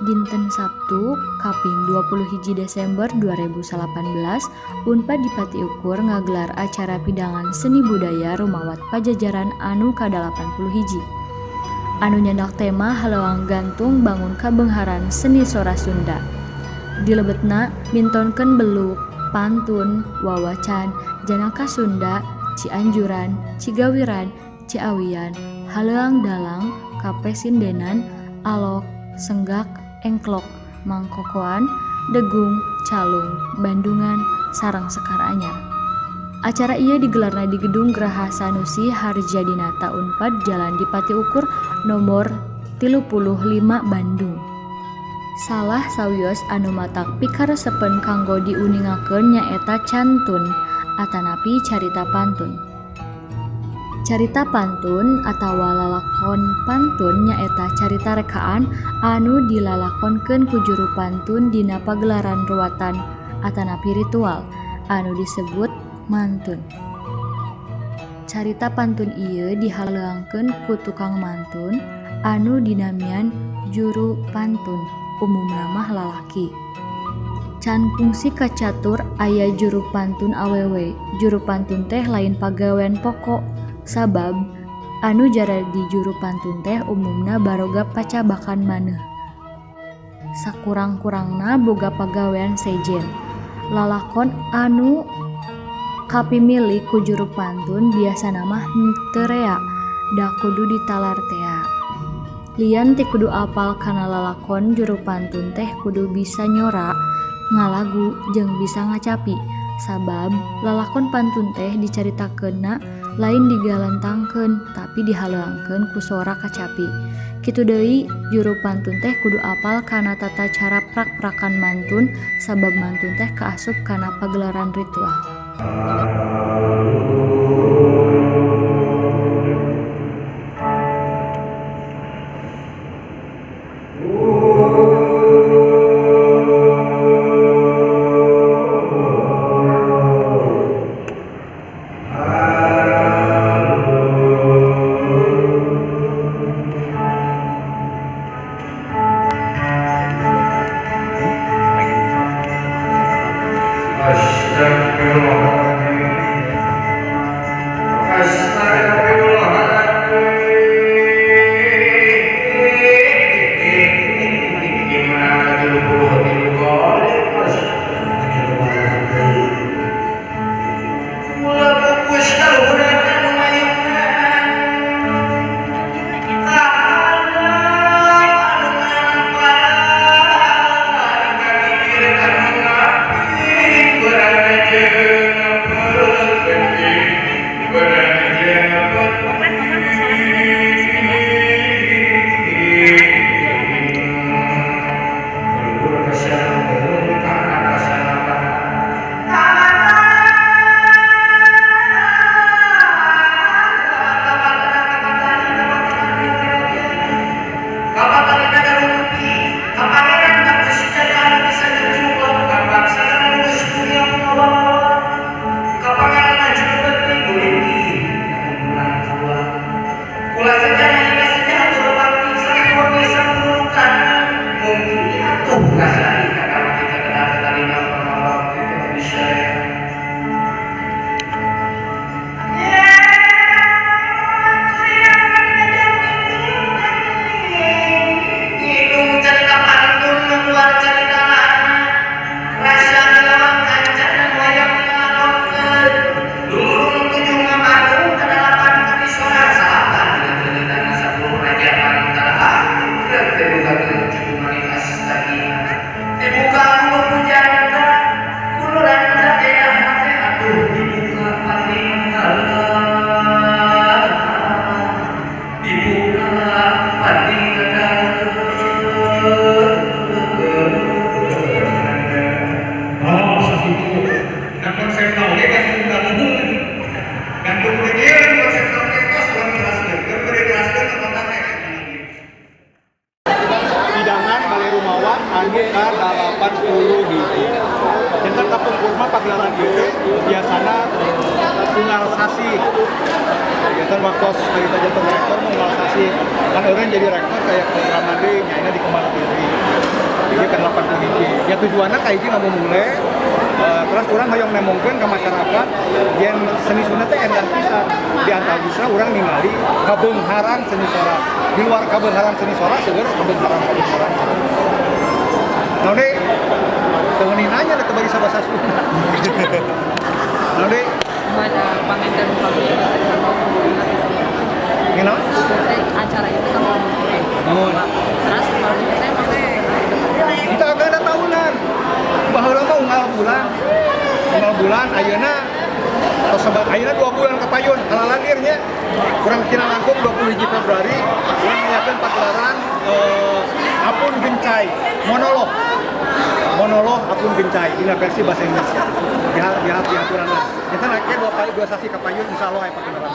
Dinten Sabtu kaping 21 Desember 2018 Unpad Dipati Ukur ngagelar acara pidangan seni budaya Rumawat Pajajaran anu ka-81. Anu nyandak tema Haleuang Gantung Bangun Kabeungharan Seni Sora Sunda. Dilebetna mintonkeun beluk, pantun, wawacan, Janaka Sunda, Cianjuran, Cigawiran, Ciawian, Haleuang Dalang, Kapesindenan, Alok, Senggak, Engklok, Mangkokoan, Degung, Calung, Bandungan, sareng Sekar Anyar. Acara ieu digelarna di Gedung Graha Sanusi Harjadinata Unpad Jalan Dipati Ukur Nomor 35 Bandung. Salah sawios anu matak pikaresepeun kanggo diuningakeun nyaeta cantun atanapi carita pantun. Carita pantun atawa lalakon pantun nyaeta carita rekaan anu dilalakonkeun ku juru pantun dina pagelaran ruwatan atanapi ritual anu disebut mantun. Carita pantun ieu dihaleuangkeun ku tukang mantun anu dinamian juru pantun, umumna mah lalaki. Can kungsi kacatur aya juru pantun awewe. Juru pantun teh lain pagawean pokok, sabab anu jaradi juru pantun teh umumna baroga pacabakan maneuh. Sakurang-kurangna boga pagawean sejen. Lalakon anu kapimilih ku juru pantun biasana mah henteu rea, da kudu ditalar tea. Lian ti kudu apal kana lalakon, juru pantun teh kudu bisa nyora, ngalagu, jeung bisa ngacapi. Sabab lalakon pantun teh dicaritakeunna lain digalantangkeun tapi dihaleuangkeun ku sora kacapi. Kitu deui juru pantun teh kudu apal kana tata cara prak-prakan mantun, sabab mantun teh kaasup kana pagelaran ritual. Astagfirullahaladzim. Janten waktu harita janten rektor mau sasih kan orang jadi rektor kayak program nanti nyaina di Kemang TV. Jadi kan 80 hiji. Ya tujuannya kayak hiji nggak mau mulai. Terus urang hoyong nembongkeun ke masyarakat yang seni Sunda teh endah pisan. Di antawisna urang ningali kabeungharan seni sora. Di luar kabeungharan seni sora seueur kabeungharan kabeungharan. Nah, deui teu meuni nanya teu bagi bahasa Sunda. Nah, deui Pada panginten kami nginaon? Acara itu kan mau Naon? Terus kalau kita emang Kita agak ada tahunan. Baheula mah unggal bulan. Unggal bulan ayeuna tos ayeuna 2 bulan kapayun halalandir nya. Kurang kira langkung 20 hiji Februari urang ngayakeun pagelaran Apun Gencay monolog. Monolog Apun Gencay dina versi bahasa Indonesia. Di di diaturan lah. Kita naiknya 2 kali 2 sasi kapayun, insyaallah aya pagelaran.